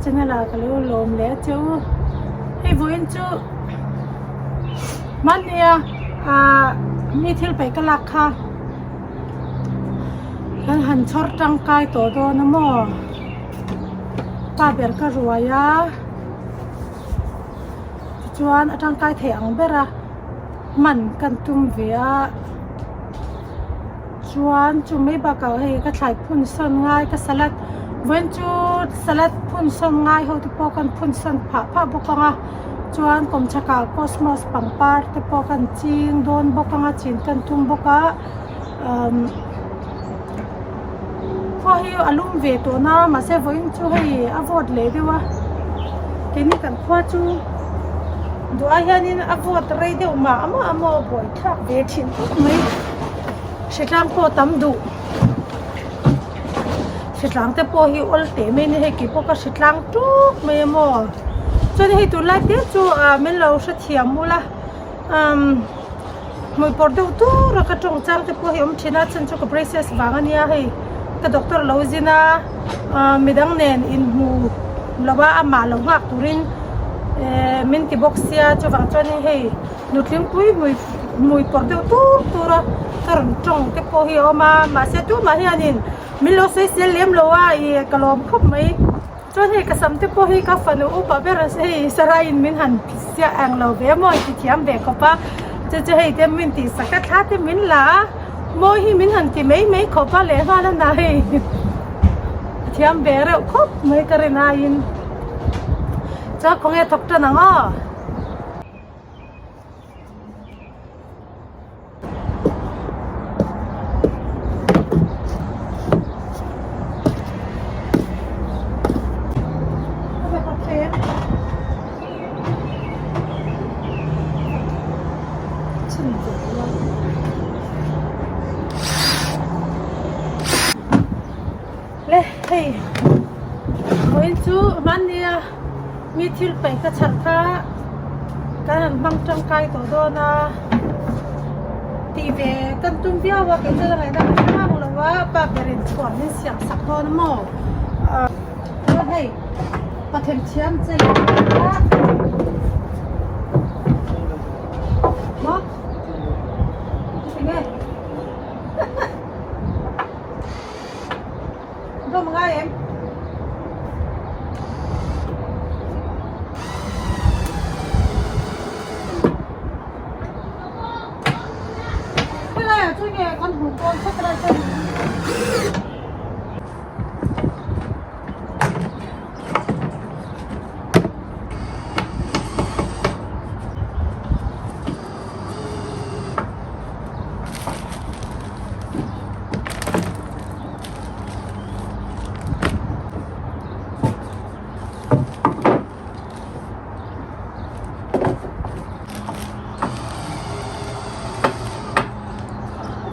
channel ah ka lo lawm leh a che u hei vawiin chu hmannia ah mi thil paih ka lak kha kan han chhawr tangkai tawh dawn a maw pa ber ka ruai a tichuan a tangkai thei ang ber a hman kan tum ve a. Chuan chu mai bakah hei ka thlai phun sawn ngai ka salad vawiin chu salad phun sawn ngai ho te pawh kan phun sawn phah phah bawk ang a chuan kawmchhakah cosmos pangpar te pawh kan ching dawn bawk ang a chin kan tum bawk a umm khua hi a lum ve tawh na mahse vawiin chu hei a vawt leh deuh a keini kan khua chu duh ai hianin a vawt rei deuh mah mah a maw buaithlak ve thin khawp mai. Hritlang pawh tam duh hritlang te pawh hi awl teh mai a ni hei kei pawh ka hritlang tuk mai a maw chuan hei tunlai te chu ah min lo hrethiam ula umm hmui pawrh deuh tur a ka tawng chang te pawh hi awm thin a chhan chu ka braces vang a nia hei ka doctor lo zin a ah midang nen inhmu lo a amah lo nghak turin eh min ti bawk sia chuvang chuanin hei. Nutling pui hmui hmui pawrh deuh tur tur a ka rawn tawng te pawh hi a awm a mahse tumah hianin min lo sawi sel lem lo a ih ka lawm khawp mai chuan hei ka sam te pawh hi ka fanu upa ber hei saraiin min han siah ang lo ve maw ti thiam ve khawp a chu chu hei te min tih sak a thla te min la a mawi hi min han ti mai mai khawp a lehnghala na hei a thiam ve reuh khawp mai ka rin aiin chuan khawnge thawk tan ang aw. Le hei vawiin chu hmannia mi thil paih ka chhar kha kan han hmang tangkai tawh dawn a tih ve kan tum viau a kei chuan a ngaihna ka hre ngang lo a pa berin chhuan min siam sak dawn a maw chuan hei pathian thiam che leh a maw enge. Dawm ngai em? Helai ah chuan nge kan hmuh dawn khaw helai chuan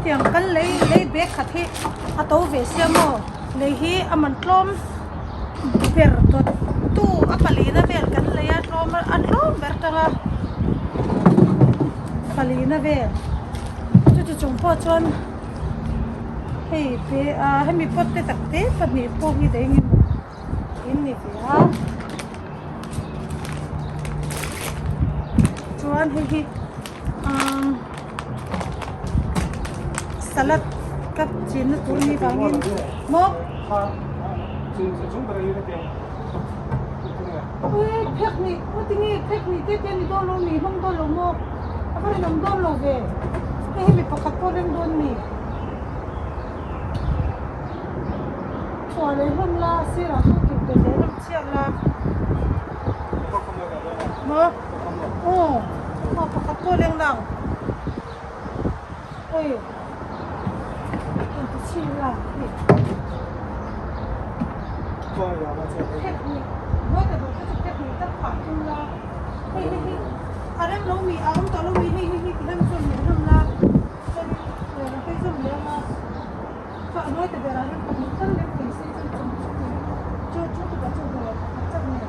Hetiang kan lei lei bag khat hi a to ve sia maw lei hi a man tlawm ber dawt tu a palina vel kan lei a tlawm a tlawm ber tang a palina vel chuti chung pawh chuan. Hei te a hemi pot te tak te pahnih pawh hi daih eng emaw in ni ve a chuan hei hi umm salad ka chinna tur ni vangin maw ui phek hnih u tinge phek hnih te te a ni dawn lo mi hmang dawn lo maw a va rinawm dawn lo ve hei hi mi pakhat pawh reng dawn mi chhuah leh hlawm la sirah pawh kil belh leh hlawm chhiat la maw aw aw pakhat pawh leng lang oi inti chhin la hei phek hnih mawi ta duh te chu phek hnih tak phah tum la hei hei hi a rem lo mi a awm tawh lo mi hei hei hi ti hian chuan min hlawm la chuan in phei zawm leh ang a chuan a mawi ta berah hian pahnih tal lem thei se chuan chung chu chu chu chu chu pakhat chauh nen.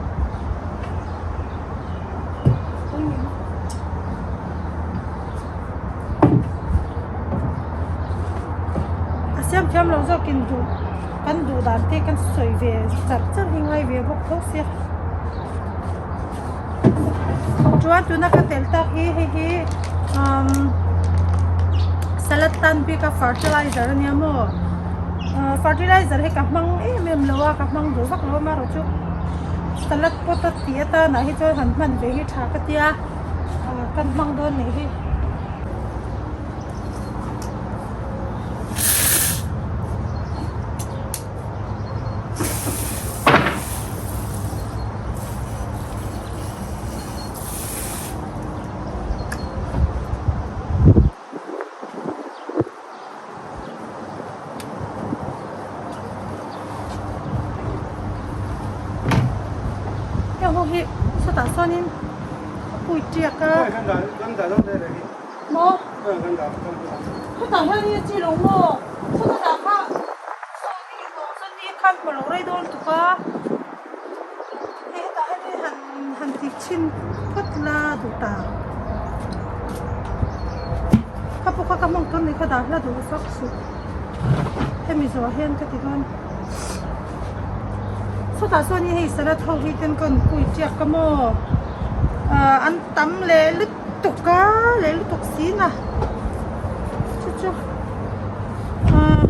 A siam thiam lo zawkin duh Kan duh dan te kan sawi ve char char hi ngai ve bawk tho sia. Chuan tuna ka tel tak hi hei hi umm salad tan bik a fertilizer ania maw ah fertilizer hi ka hmang em em lo a ka hmang duh vak lo a amaherawhchu salad pot a tih atanah hi chuan han hman ve hi tha ka tia ah kan hmang dawn nih hi. Heng ho hi sawtah sawnin a pui tiak a. Maw? Chutah hian i chi lo maw? Chutah dah kha saw ni vawng chuan ni khan hmu lo rei dawn tuk a. Hei hetah hian i han han ti chhin phawt la duh ta. Kha pawh kha ka hmang tawn ni kha dah hla duh vak suh. Hemi zawh hian ka ti dawn. Chutah chuan i hei salad ho hi ten ka rawn pui tiak ka maw? Ah an tam leh lut. Tuk a leh lutuk sin a chu chu ahh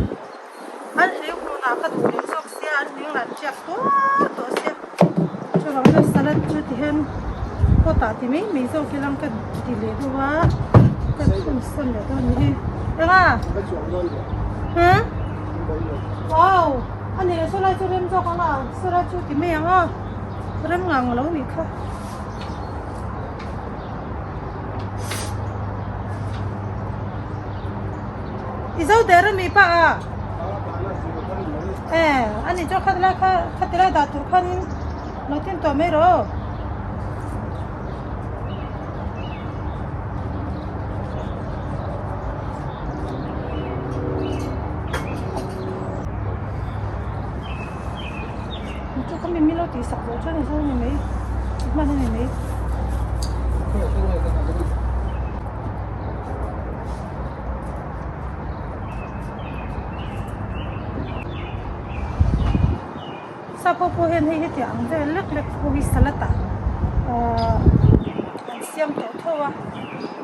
an hling hmunah ka duh leh zawk sia an hling lah tiak tuar tawh sia chuvang chuan salad chu ti hian pot ah ti mai mai zawk ila ka ti leh deuh a ka chhun sawn leh dawn a ni hi eng a huh wow a ni leh sawlai chu rem zawk ang a sawlai chu ti mai ang a rem ngang lo nih kha. I zo der a mi pa a? E, ani chu khat lai kha khati lai dah tur khanin lo tin tawh mai rawh. Chu ka mimi lo tih sak zawh chuan i zo a ni mai, i hman a ni mai. Sap ho pawh hian hei hetiang ang vel lek lek pawh hi salad ah ahh an siam tawh tho a,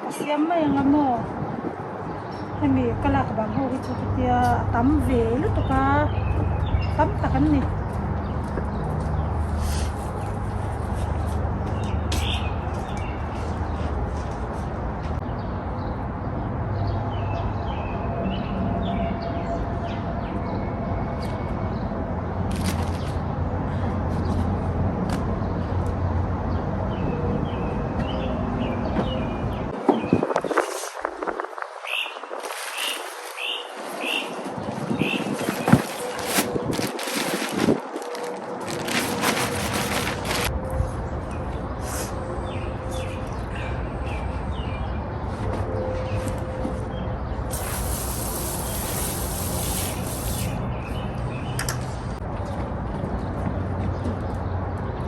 ka siam mai ang a maw. Hemi ka lak vang ho hi chu chutia a tam ve lutuk a, tam tak an ni.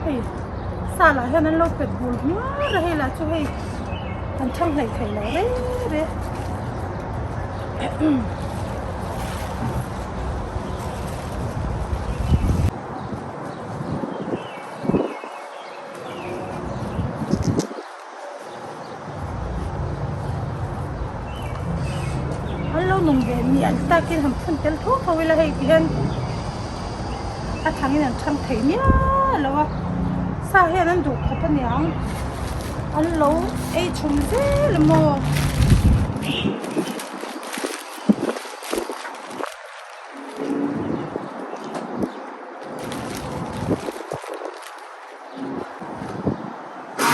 Hei sal ah hian an lo pet bul hmuar a hei lah chu hei an thang hleih theih loh reng reng. An lo nung ve mial takin han phun tel tho tho ila hei ti hian a thangin an thang thei mial lo a sa hian an duh khawp aniang an lo ei chhum zel a maw.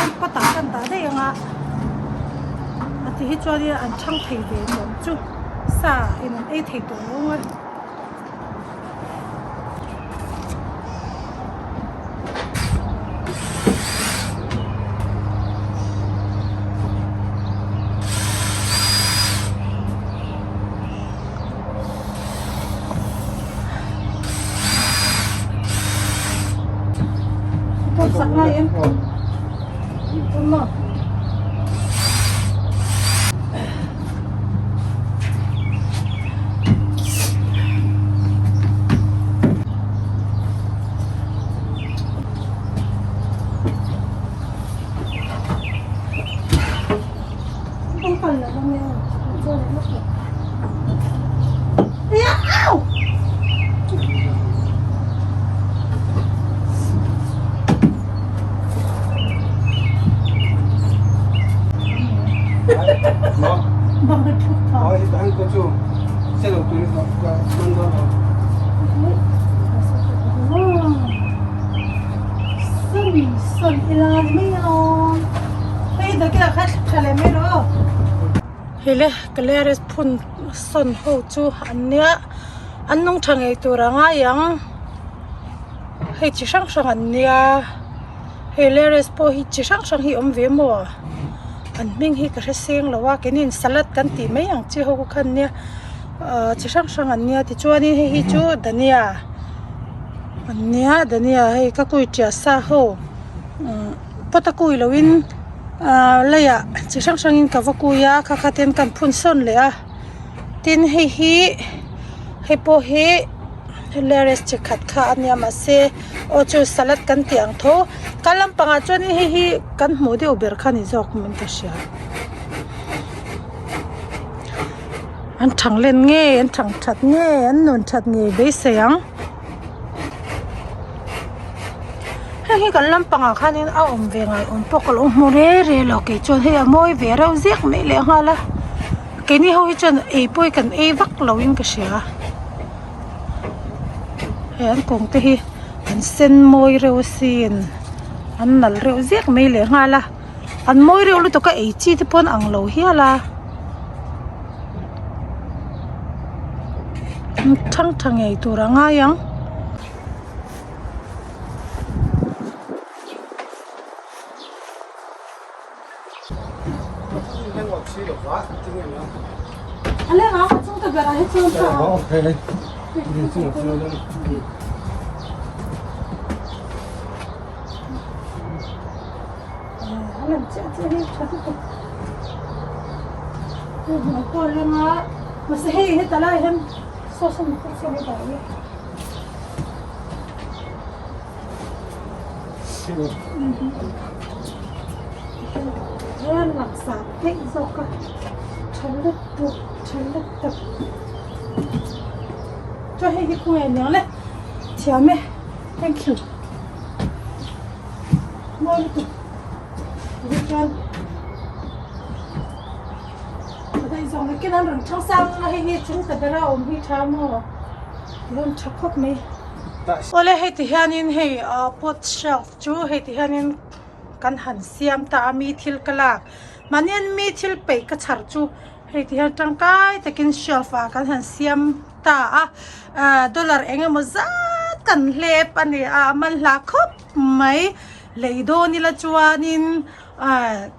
An kawtah kan dah daih ang a a ti hi chuanin an chhang thei ve nuam chu sa in an ei thei tawh lo ang a. Sak ngai em? Tum maw? Sawn sawn ila ni mai alawm hei nakinah khan tha leh mai rawh aw. Hei le clearance phun sawn ho chu an nia an nung tha ngei tur a ngai ang hei chi hrang hrang an nia hei clearance pawh hi chi hrang hrang hi a awm ve maw an hming hi ka hre seng lo a keini in salad kan tih mai ang chi ho kha an nia ahh chi hrang hrang an nia tichuanin hei hi chu dhania an nia dhania hei ka kui tiah sa ho umm pot a kui loin ahh leiah chi hrang hrangin ka va kui a kha kha ten kan phun sawn leh a tin hei hi hei pawh hi lettuce chi khat kha a nia mahse aw chu salad kan tih ang tho kal lampangah chuanin hei hi kan hmuh deuh ber kha ni zawk min ka hria an thang len nge an thang that nge an nun that ngei beisei ang. Heng hi kan lampangah khanin a awm ve ngai awm pawh ka lo hmu re re lo kei chuan hei a mawi ve reuh ziak mai leh nghal a keini ho hi chuan ei pawh hi kan ei vak lo in ka hria hei an kawng te hi an sen mawi reuh asin an nalh reuh ziak mai leh nghal a an mawi reuh lutuk a ei chi te pawh an ang lo hial a. Thang tha ngei tur a ngai ang. Thiam e thank you mawi lutuk tichuan hei zawng hi ken an rawn thang sang a hei hi chung ta bera awm hi tha maw rawn tha khawp mai awle hei ti hianin hei ah pot shelf chu hei ti hianin kan han siam ta a mi thil ka lak mahni an mi thil peih ka chhar chu hei ti hian tangkai takin shelf ah kan han siam ta a ah dollar eng emaw zat kan hlep a ni a a man hla khawp mai lei dawn ila chuanin ah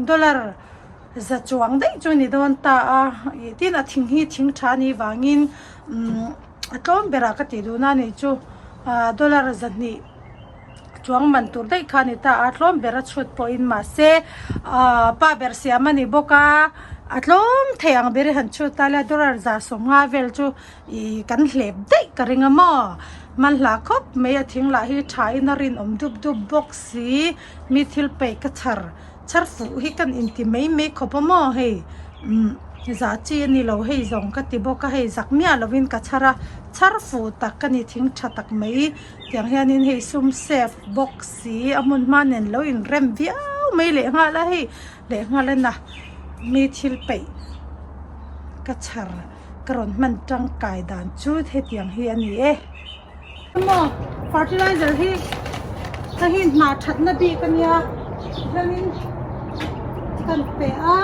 dollar za chuang daih chu a ni dawn ta a ih tin a thing hi thing tha a nih vangin umm a tlawm berah ka tih duhna a nih chu ah dollar zahnih chuang man tur daih kha a ni ta a tlawm ber a chhut pawhin mahse ah pa ber siam a ni bawk a a tlawm thei ang ber hi han chhut ta ila dollar 150 vel chu ih kan hlep daih ka ring a maw manhla khawp mai a thing lah hi tha in a rinawm dup dup bawk si mi thil peih ka chhar chhar fuh hi kan inti mai mai khawp a maw hei umm zah chi a ni lo hei zawng ka ti bawk a hei zak miah lovin ka chhar a chhar fuh tak ka ni thing tha tak mai. Tiang hianin hei sum save bawk si a hmun hma nen lo inrem viau mai leh nghal a hei leh nghal a na mi thil peih ka chhar ka rawn hman tangkai dan chu hetiang hi a ni e. Maw fertilizer hi hei hi hna thatna bik a nia hianin kan pe a.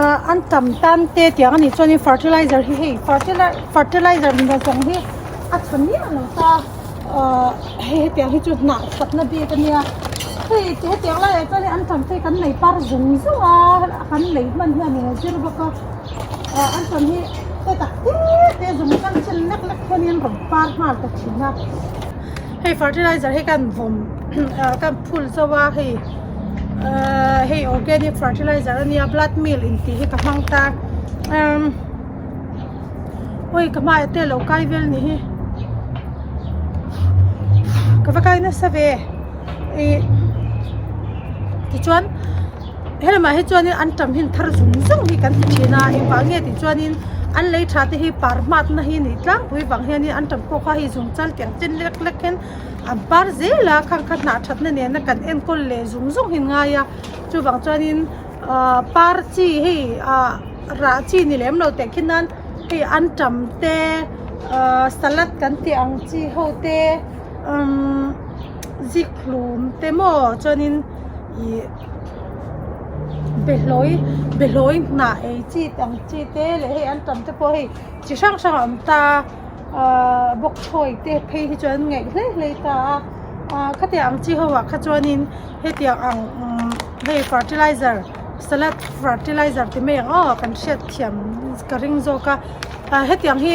Ah an tam tan te tiang a nih chuanin fertilizer hi hei fertilizer na zawng hi a tha miah lo ta ah hei hetiang hi chu hnah thatna bik a nia hei hetiang laiah chuan an tam te kan nei par zung zung a kan lei hman hian in a zir bawk a ah an tam hi te tak te te zung kan chin lek lek hianin rawn par nghal ta thin a hei fertilizer hi kan vawm ah kan phul zo a hei ahh hei organic fertilizer a nia blood meal intih hi ka hmang ta umm awi ka hmaiah te alo kai vel ni hi ka va kai nasa ve ih tichuan helamah hi chuanin an tam hin thar zung zung hi kan ti thin a engvang nge tih chuanin an lei tha te hi par hmatna hi ni tlangpui vang hianin an tam pawh kha hei zung chal tiang chen lek lek hian. an par zel a khang kha hnah thatna nena kan enkawl leh zung zung hi an ngai a chuvang chuanin ahh par chi hei ah rah chi ni lem lo teh khi nan hei antam te ahh salad kan tih ang chi ho te umm zikhlum te maw chuanin ih behlawi behlawi hnah ei chi ang chi te leh hei antam te pawh hei chi hrang hrang a awm ta ahh bawk thawi te phei hi chuan ngaih hlei hlei ta a ahh khatiang ang chi ho ah kha chuanin hetiang ang umm hei fertilizer salad fertilizer ti mai ang aw kan hriat thiam ka ring zawk a ah hetiang hi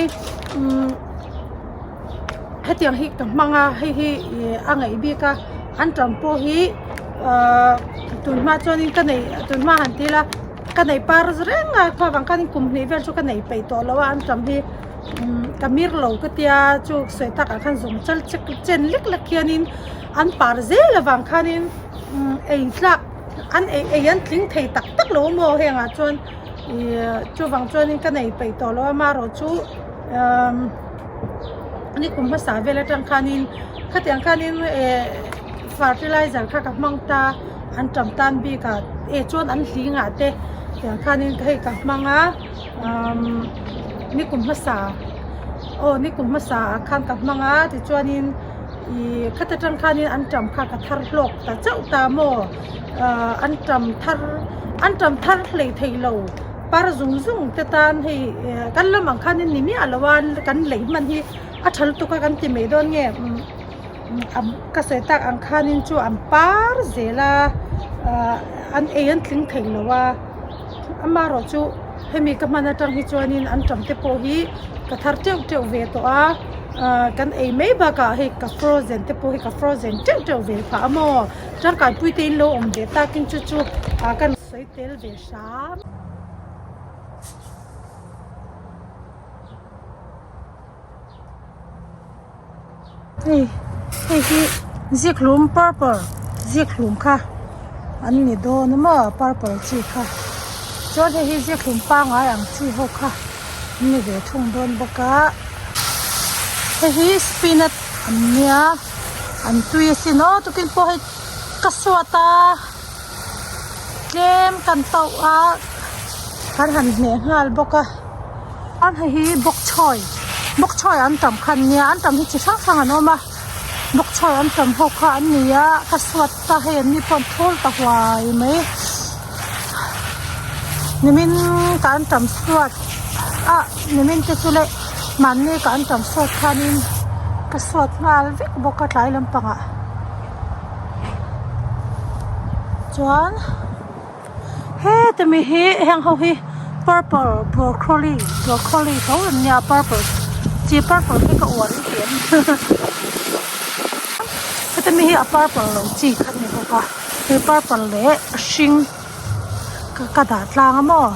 umm hetiang hi ka hmang a hei hi ih a ngaih bik a antam pawh hi ahh tunhma chuanin ka nei tunhma han ti ila ka nei par reng a khuavang khanin kum hnih vel chu ka nei peih tawh lo a antam hi umm ka mir lo ka tia chu sawi takah khan zawng chal chek chen lek lek hianin an par zel avang khanin umm ei tlak an ei ei an tling thei tak tak lo maw hengah chuan ih chuvang chuanin ka nei peih tawh lo a amaherawhchu umm ni kum hmasa vel atang khanin khatiang khanin eh fertilizer kha ka hmang ta an tam tan bik ah eh chuan an hling ah te tiang khanin hei ka hmang a umm ni kum hmasa aw ni kum hmasa ah khan ka hmang a tichuanin ih khata tang khanin an tam kha ka thar hlawk ta chauh ta maw ah an tam thar an tam thar hlei thei lo. Par zung zung te tan hei kan lam ang khanin ni miah lo a kan lei hman hi a tha lutuk a kan ti mai dawn nge ka sawi tak ang khanin chu an par zel a ah an ei an tling thei lo a amaherawh chu hemi ka hman atang hi chuanin an tam te pawh hi ka thar teuh teuh ve tawh a ah kan ei mai bakah hei ka frozen te pawh hi ka frozen teuh teuh ve phah a maw tangkaipui te in lo awm ve takin chu chu ah kan sawi tel ve hram. Hei hei hi zikhlum purple zikhlum kha an ni dawn a maw purple chi kha chuan hei hi zikhlum pangngai ang chi ho kha an ni ve thung dawn bawk a hei hi spinach an nia an tui asin aw tukin pawh hei ka suat a. Tlem kan tauh a kan han hneh nghal bawk a an hei hi bawk chhawi bawk chhawi an tam kha an nia an tam hi chi hrang hrang an awm a bawk chhawi an tam ho kha an ni a ka suat ta hei an ni pawh an thul ta huai mai nimin ka an tam suat ah nimin te chu leh mahni ka an tam suat khanin ka suat nghal vek bawk a tlai lampangah. Chuan heta mi hi heng ho hi purple broccoli broccoli tho an nia purple chi purple hi ka uar lutuk em heta mi hi a purple lo chi kha ni bawk a he purple leh a hring ka dah tlang a maw.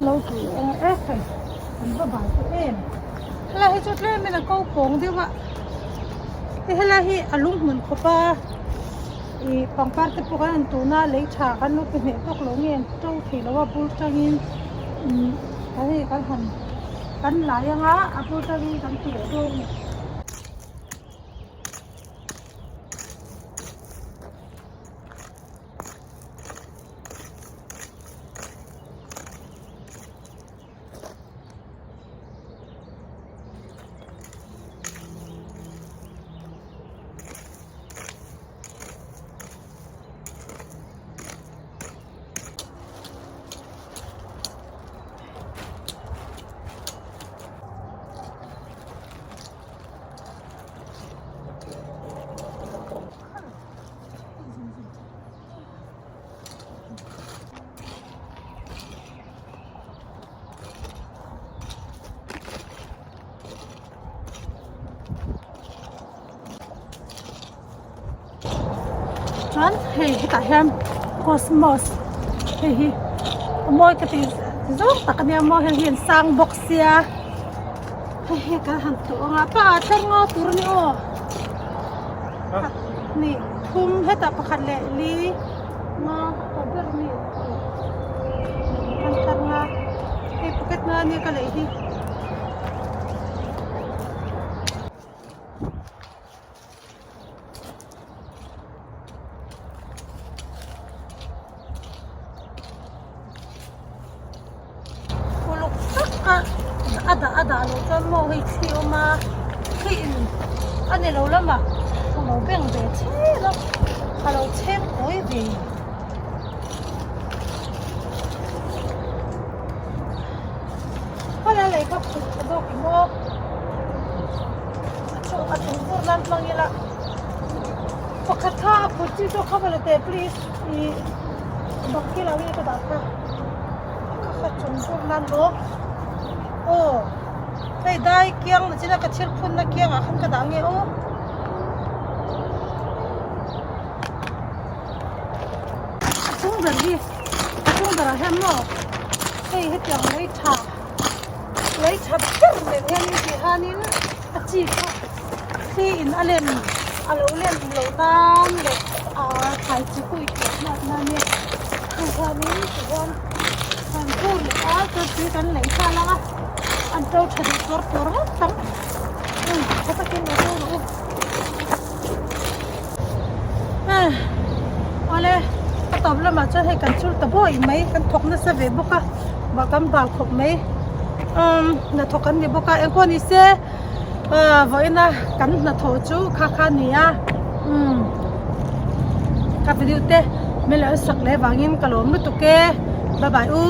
Lo tih eng e hei an va bal tawh em helai hi chu tlem in a ko pawng deuh a hei helai hi a lung hmun khawp a ih pangpar te pawh kan han tun a lei tha kan lo pe hneh tawk lo nge an to thei lo a bul tangin umm kan hei kan han kan lai anga a bul tangin kan ti leh dawn a ni. Chuan hei hetah hian cosmos hei hi a mawi ka tih zawng tak a nia maw hei hi an sang bawk sia hei hi kan han tlawh ang a pa ah tlar nga tur a ni aw. Hnih thum hetah pakhat leh li nga tawh ber a ni an thar nga hei packet nga ania ka lei hi. a a dah a dah loh chuan maw hei thli a awm a thli in a ni lo lamah a lo beng ve chhen a a lo chheng kawi ve. Hmana lei kha phut tha zawk i maw a chung a chung vur nan hmang ila pakhat kha a phut chi chu kha mawle teh please ih bakil ang hi ka dah kha kha kha chung vur nan maw aw hei dai kiang na china ka thil phun na kiang ah khan ka dah nge aw. A chung ber hi a chung berah hian maw hei hetiang lei tha lei tha ber nen hianin tih hianin a chi kha thli in a lem a lo lem loh nan leh ah thlai chi pawh i tih hnak nan nia hei hianin ti hian han bur leh a chuan tui kan lei nghal ang a an to tha duh tuar tuar ngawt ang tha takin lo to rawh u. Awle a tawp lamah chuan hei kan chul ta bawi mai kan thawk nasa ve bawk a bah kan bal khawp mai umm hnathawk an ni bawk a engpawh ni se ah vawiina kan hnathawh chu kha kha a ni a umm ka video te min lo sak leh vangin ka lawm lutuk e bye bye u.